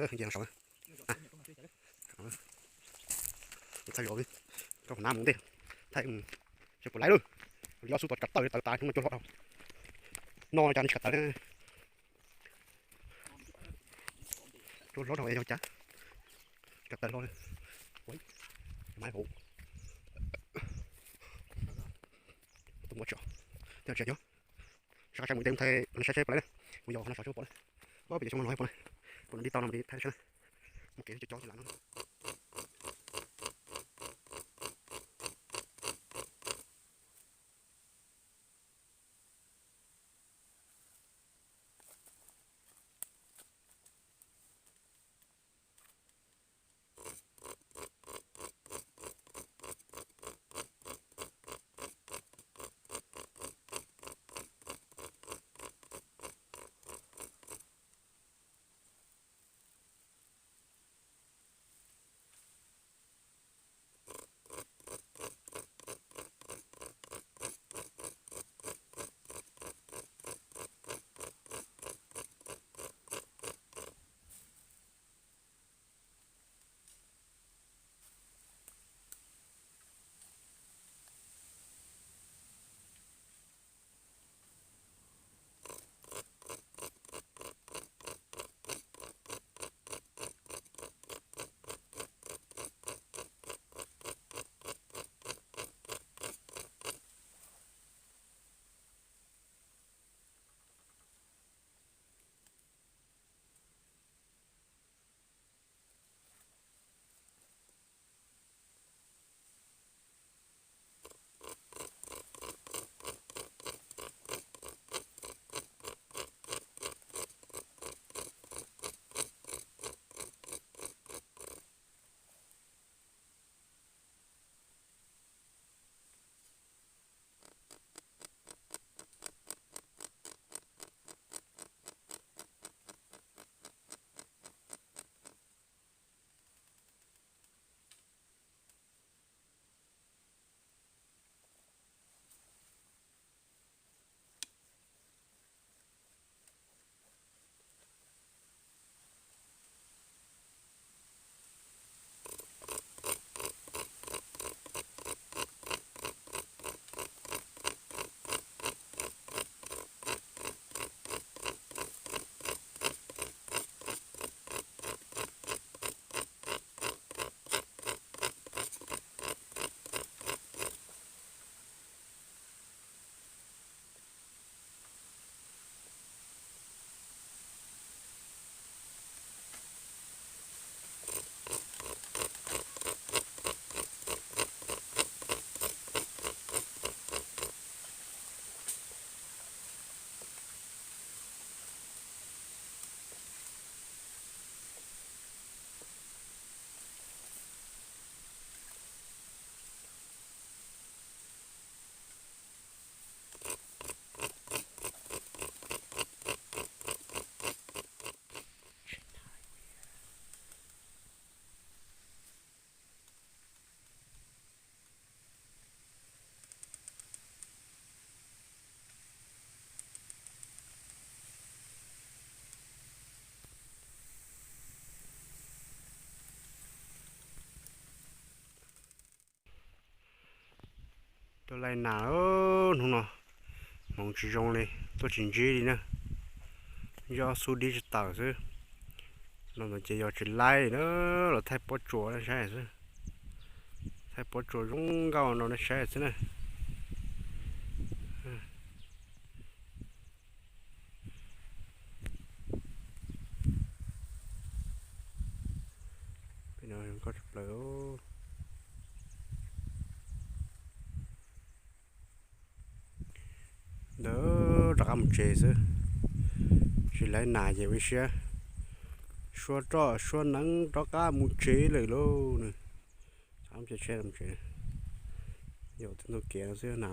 Nce no saud. Thaij zov, rau hauv nab mus ntej, thaij seb puas laib lawm. Li ob xub tod tsam tawm tawv tas hnub no cua hlob dhau. No cas nws tsis kam tawv. Cua hlob dhau es yog cas tsis kam tawv hlo li. Ua, maiv hauv. Tus muab tso, tej tsis nyob. Sab qab saib mus ib teg thaij saib seb puas laib na. Kuv yog qhov no saib tsis pom na. Ob peb cov xyoob no pom na. Pom no dib tau no mam li thaij saib na. Mus kev cov cov tsis lam no. Tuaj laij nas, hnub no hmoov tsis zoo li, tuaj tsis ntsib li na. Yog xub dib tsis tawm xwb. No ntawd ces yog tsis laij na, los thaij pob tsuas saib xwb. Thaij pob tsuas zoo nkauj no saib xwb na. Pem no zoo nkauj tshaj plaws. Ntawd rov qab mus tsev xwb. Tsis laij nas ces ua ib siab suab roj suab hneev rov qab mus tsev lawm lauj. Mus tsev, yog tej ntug kev no xwb na.